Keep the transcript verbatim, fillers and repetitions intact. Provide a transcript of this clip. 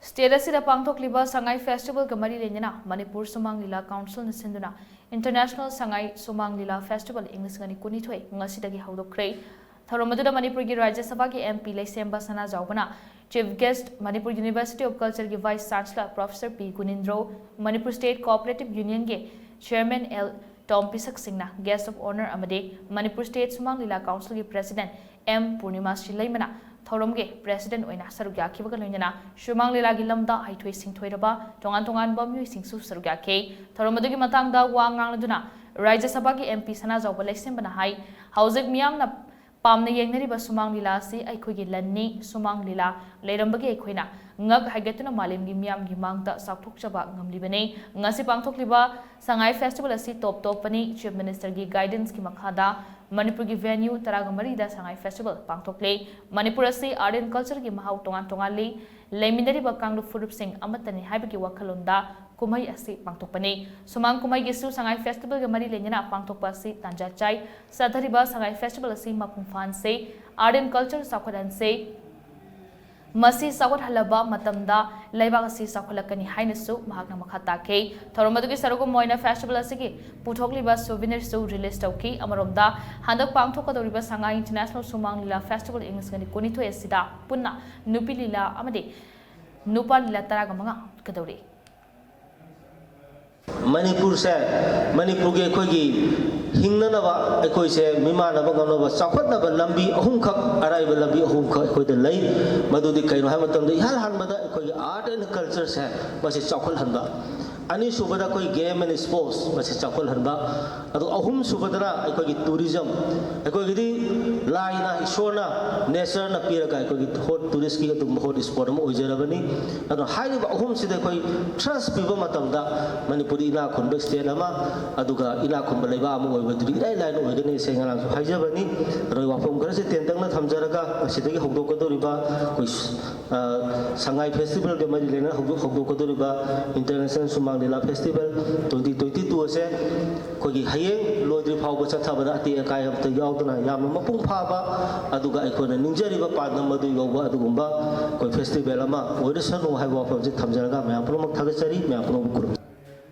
State ꯑꯁꯤꯗ ꯄꯥꯡꯊꯣꯛꯂꯤꯕ ꯁꯉꯥꯏ ꯐꯦꯁꯇꯤꯚꯦꯜꯒ ꯃꯔꯤ ꯂꯩꯅꯅ ꯃꯅꯤꯄꯨꯔ ꯁꯨꯃꯥꯡ ꯂꯤꯂꯥ ꯀꯥꯎꯟꯁꯤꯜꯅ ꯁꯤꯟꯗꯨꯅ ꯏꯟꯇꯔꯅꯦꯁꯅꯦꯜ ꯁꯉꯥꯏ ꯁꯨꯃꯥꯡ ꯂꯤꯂꯥ ꯐꯦꯁꯇꯤꯚꯦꯜ ꯏꯪ ꯂꯤꯁꯤꯡ ꯑꯅꯤ ꯀꯨꯟꯅꯤꯊꯣꯏ ꯉꯁꯤꯗꯒꯤ ꯍꯧꯗꯣꯛꯈ꯭ꯔꯦ꯫ ꯊꯧꯔꯝ ꯑꯗꯨꯗ ꯃꯅꯤꯄꯨꯔꯒꯤ ꯔꯥꯖ꯭ꯌ ꯁꯚꯥꯒꯤ ꯑꯦꯝ ꯄꯤ ꯂꯩꯁꯦꯝꯕ ꯁꯅꯥꯖꯥꯎꯕꯅ chief guest, Manipur university of ꯀꯜꯆꯔꯒꯤ vice chancellor professor P Gunindro, Manipur state cooperative ꯌꯨꯅꯤꯌꯟꯒꯤ ꯆꯦꯌꯔꯃꯦꯟ ꯑꯦꯜ ꯇꯣꯝ ꯄꯤꯁꯛ ꯁꯤꯡꯅ ꯒꯦꯁ꯭ꯠ ꯑꯣꯐ ꯑꯣꯅꯔ ꯑꯃꯗꯤ ꯃꯅꯤꯄꯨꯔ ꯁ꯭ꯇꯦꯠ ꯁꯨꯃꯥꯡ ꯂꯤꯂꯥ ꯀꯥꯎꯟꯁꯤꯜꯒꯤ ꯄ꯭ꯔꯦꯁꯤꯗꯦꯟꯠ ꯑꯦꯝ ꯄꯨꯔꯅꯤꯃꯥ ꯁ꯭ꯔꯤ ꯂꯩꯃꯅ ꯊꯧꯔꯝꯒꯤ ꯄ꯭ꯔꯦꯁꯤꯗꯦꯟꯠ ꯑꯣꯏꯅ ꯁꯔꯨꯛ ꯌꯥꯈꯤꯕꯒ ꯂꯣꯏꯅꯅ ꯁꯨꯃꯥꯡ ꯂꯤꯂꯥꯒꯤ ꯂꯝꯗ ꯍꯩꯊꯣꯏ ꯁꯤꯡꯊꯣꯏꯔꯕ ꯇꯣꯉꯥꯟ ꯇꯣꯉꯥꯟꯕ ꯃꯤꯑꯣꯏꯁꯤꯡꯁꯨ ꯁꯔꯨꯛ ꯌꯥꯈꯤ꯫ ꯊꯧꯔꯝ ꯑꯗꯨꯒꯤ ꯃꯇꯥꯡꯗ ꯋꯥ ꯉꯥꯡꯂꯗꯨꯅ ꯔꯥꯖ꯭ꯌ ꯁꯚꯥꯒꯤ ꯑꯦꯝ ꯄꯤ ꯁꯅꯥꯖꯥꯎꯕ ꯂꯩꯁꯦꯝꯕꯅ ꯍꯥꯏ, ꯍꯧꯖꯤꯛ ꯃꯤꯌꯥꯝꯅ ꯄꯥꯝꯅ ꯌꯦꯡꯅꯔꯤꯕ ꯁꯨꯃꯥꯡ ꯂꯤꯂꯥ ꯑꯁꯤ ꯑꯩꯈꯣꯏꯒꯤ ꯂꯟꯅꯤ꯫ ꯁꯨꯃꯥꯡ ꯂꯤꯂꯥ ꯂꯩꯔꯝꯕꯒꯤ ꯑꯩꯈꯣꯏꯅ ꯉꯛ ꯍꯥꯏꯒꯠꯇꯨꯅ ꯃꯥꯂꯦꯝꯒꯤ ꯃꯤꯌꯥꯝꯒꯤ ꯃꯥꯡꯗ ꯆꯥꯎꯊꯣꯛꯆꯕ ꯉꯝꯂꯤꯕꯅꯤ꯫ ꯉꯁꯤ ꯄꯥꯡꯊꯣꯛꯂꯤꯕ ꯁꯉꯥꯏ ꯐꯦꯁꯇꯤꯚꯦꯜ ꯑꯁꯤ ꯇꯣꯞ ꯇꯣꯞꯄꯅꯤ꯫ ꯆꯤꯐ ꯃꯤꯅꯤꯁꯇꯔꯒꯤ ꯒꯥꯏꯗꯦꯟꯁꯀꯤ ꯃꯈꯥꯗ ꯃꯅꯤꯄꯨꯔꯒꯤ ꯚꯦꯅ꯭ꯌꯨ ꯇꯔꯥꯒ ꯃꯔꯤꯗ ꯁꯉꯥꯏ ꯐꯦꯁꯇꯤꯚꯦꯜ ꯄꯥꯡꯊꯣꯛꯂꯤ꯫ ꯃꯅꯤꯄꯨꯔ ꯑꯁꯤ ꯑꯥꯔꯠ ꯑꯦꯟ ꯀꯜꯆꯔꯒꯤ ꯃꯍꯥꯎ ꯇꯣꯉꯥꯟ ꯇꯣꯉꯥꯜꯂꯤ꯫ ꯂꯩꯃꯤꯟꯅꯔꯤꯕ ꯀꯥꯡꯂꯨꯞ ꯐꯨꯔꯨꯞꯁꯤꯡ ꯑꯃꯠꯇꯅꯤ ꯍꯥꯏꯕꯒꯤ ꯋꯥꯈꯜꯂꯣꯟꯗ ꯀꯨꯝꯍꯩ ꯑꯁꯤ ꯄꯥꯡꯊꯣꯛꯄꯅꯤ꯫ ꯁꯨꯃꯥꯡ ꯀꯨꯝꯍꯩꯒꯤꯁꯨ ꯁꯉꯥꯏ ꯐꯦꯁꯇꯤꯚꯦꯜꯒ ꯃꯔꯤ ꯂꯩꯅꯅ ꯄꯥꯡꯊꯣꯛꯄ ꯑꯁꯤ ꯇꯥꯟꯖꯥ ꯆꯥꯏ꯫ ꯆꯠꯊꯔꯤꯕ ꯁꯉꯥꯏ ꯐꯦꯁꯇꯤꯚꯦꯜ ꯑꯁꯤ ꯃꯄꯨꯡ ꯐꯥꯍꯟꯁꯦ, ꯑꯥꯔꯠ ꯑꯦꯟ ꯀꯜꯆꯔ ꯆꯥꯎꯈꯠꯍꯟꯁꯦ꯫ ꯃꯁꯤ ꯆꯥꯎꯈꯠꯍꯜꯂꯕ ꯃꯇꯝꯗ ꯂꯩꯕꯥꯛ ꯑꯁꯤ ꯆꯥꯎꯈꯠꯂꯛꯀꯅꯤ ꯍꯥꯏꯅꯁꯨ ꯃꯍꯥꯛꯅ ꯃꯈꯥ ꯇꯥꯈꯤ꯫ ꯊꯧꯔꯝ ꯑꯗꯨꯒꯤ ꯁꯔꯨꯛ ꯑꯃ ꯑꯣꯏꯅ ꯐꯦꯁꯇꯤꯚꯦꯜ ꯑꯁꯤꯒꯤ ꯄꯨꯊꯣꯛꯂꯤꯕ ꯁꯨꯚꯤꯅꯤꯔꯁꯨ ꯔꯤꯂꯤꯖ ꯇꯧꯈꯤ꯫ ꯑꯃꯔꯣꯝꯗ, ꯍꯟꯗꯛ ꯄꯥꯡꯊꯣꯛꯀꯗꯧꯔꯤꯕ ꯁꯉꯥꯏ ꯏꯟꯇꯔꯅꯦꯁꯅꯦꯜ ꯁꯨꯃꯥꯡ ꯂꯤꯂꯥ ꯐꯦꯁꯇꯤꯚꯦꯜ ꯏꯪ ꯂꯤꯁꯤꯡ ꯑꯅꯤ ꯀꯨꯟꯅꯤꯊꯣꯏ ꯑꯁꯤꯗ ꯄꯨꯟꯅ ꯅꯨꯄꯤ ꯂꯤꯂꯥ ꯑꯃꯗꯤ ꯅꯨꯄꯥ ꯂꯤꯂꯥ ꯇꯔꯥꯒ ꯃꯉꯥ ꯎꯠꯀꯗꯧꯔꯤ꯫ ꯃꯅꯤꯄꯨꯔꯁꯦ, ꯃꯅꯤꯄꯨꯔꯒꯤ ꯑꯩꯈꯣꯏꯒꯤ ꯍꯤꯡꯅꯅꯕ, ꯑꯩꯈꯣꯏꯁꯦ ꯃꯤꯃꯥꯟꯅꯕ ꯉꯝꯅꯕ, ꯆꯥꯎꯈꯠꯅꯕ ꯂꯝꯕꯤ ꯑꯍꯨꯝꯈꯛ, ꯑꯔꯥꯏꯕ ꯂꯝꯕꯤ ꯑꯍꯨꯝꯈꯛ ꯑꯩꯈꯣꯏꯗ ꯂꯩ꯫ ꯃꯗꯨꯗꯤ ꯀꯩꯅꯣ ꯍꯥꯏꯕ ꯃꯇꯝꯗ, ꯏꯍꯥꯟ ꯍꯥꯟꯕꯗ ꯑꯩꯈꯣꯏꯒꯤ ꯑꯥꯔꯠ ꯑꯦꯟ ꯀꯜꯆꯔꯁꯦ ꯃꯁꯤ ꯆꯥꯎꯈꯠꯍꯟꯕ, ꯑꯅꯤꯁꯨꯕꯗ ꯑꯩꯈꯣꯏ ꯒꯦꯝ ꯑꯦꯟ ꯏꯁꯄꯣꯔꯠꯁ ꯃꯁꯤ ꯆꯥꯎꯈꯠꯍꯟꯕ, ꯑꯗꯨꯒ ꯑꯍꯨꯝꯁꯨꯕꯗꯅ ꯑꯩꯈꯣꯏꯒꯤ ꯇꯨꯔꯤꯖꯝ꯫ ꯑꯩꯈꯣꯏꯒꯤꯗꯤ ꯂꯥꯏꯅ, ꯏꯁꯣꯔꯅ, ꯅꯦꯆꯔꯅ ꯄꯤꯔꯒ ꯑꯩꯈꯣꯏꯒꯤ ꯍꯣꯠ ꯇꯨꯔꯤꯁꯀꯤ ꯑꯗꯨꯒꯨꯝꯕ ꯍꯣꯠ ꯏꯁꯄꯣꯠ ꯑꯃ ꯑꯣꯏꯖꯔꯕꯅꯤ꯫ ꯑꯗꯨꯅ ꯍꯥꯏꯔꯤꯕ ꯑꯍꯨꯝꯁꯤꯗ ꯑꯩꯈꯣꯏ ꯇ꯭ꯔꯁ ꯄꯤꯕ ꯃꯇꯝꯗ ꯃꯅꯤꯄꯨꯔꯗꯤ ꯏꯅꯥꯛ ꯈꯨꯟꯕ ꯁ꯭ꯇꯦꯠ ꯑꯃ, ꯑꯗꯨꯒ ꯏꯅꯥꯛ ꯈꯨꯟꯕ ꯂꯩꯕꯥꯛ ꯑꯃ ꯑꯣꯏꯕꯗꯨꯗꯤ ꯏꯔꯥꯏ ꯂꯥꯏꯅ ꯑꯣꯏꯒꯅꯤ꯫ ꯑꯩ ꯉꯔꯥꯡꯁꯨ ꯍꯥꯏꯖꯕꯅꯤ꯫ ꯑꯗꯣ ꯑꯩ ꯋꯥꯐꯝ ꯈꯔꯁꯤ ꯇꯦꯟꯇꯛꯅ ꯊꯝꯖꯔꯒ ꯉꯁꯤꯗꯒꯤ ꯍꯧꯗꯣꯛꯀꯗꯧꯔꯤꯕ ꯑꯩꯈꯣꯏ, ꯑ, ꯁꯉꯥꯏ ꯐꯦꯁꯇꯤꯚꯦꯜꯒ ꯃꯔꯤ ꯂꯩꯅꯅ ꯍꯧꯗꯣꯛ-, ꯍꯧꯗꯣꯛꯀꯗꯧꯔꯤꯕ ꯏꯟꯇꯔꯅꯦꯁꯅꯦꯜ ꯁꯨꯃꯥꯡ ꯂꯤꯂꯥ ꯐꯦꯁꯇꯤꯚꯦꯜ ꯇ꯭ꯋꯦꯟꯇꯤ ꯇ꯭ꯋꯦꯟꯇꯤ ꯇꯨ ꯑꯁꯦ ꯑꯩꯈꯣꯏꯒꯤ ꯍꯌꯦꯡ ꯂꯣꯏꯗ꯭ꯔꯤ ꯐꯥꯎꯕ ꯆꯠꯊꯕꯗ ꯑꯇꯦꯛ ꯑꯀꯥꯏ ꯑꯃꯠꯇ ꯌꯥꯎꯗꯅ ꯌꯥꯝꯅ ꯃꯄꯨꯡ ꯐꯥꯕ, ꯑꯗꯨꯒ ꯑꯩꯈꯣꯏꯅ ꯅꯤꯡꯖꯔꯤꯕ ꯄꯥꯟꯗꯝ ꯑꯗꯨ ꯌꯧꯕ ꯑꯗꯨꯒꯨꯝꯕ ꯑꯩꯈꯣꯏ ꯐꯦꯁꯇꯤꯚꯦꯜ ꯑꯃ ꯑꯣꯏꯔꯁꯅꯨ ꯍꯥꯏꯕ ꯋꯥꯐꯝꯁꯦ ꯊꯝꯖꯔꯒ ꯃꯌꯥꯝ ꯄꯨꯝꯅꯃꯛ ꯊꯥꯒꯠꯆꯔꯤ꯫ ꯃꯌꯥꯝ ꯄꯨꯝꯅꯃꯛ ꯈꯨꯔꯨꯝꯖꯔꯤ꯫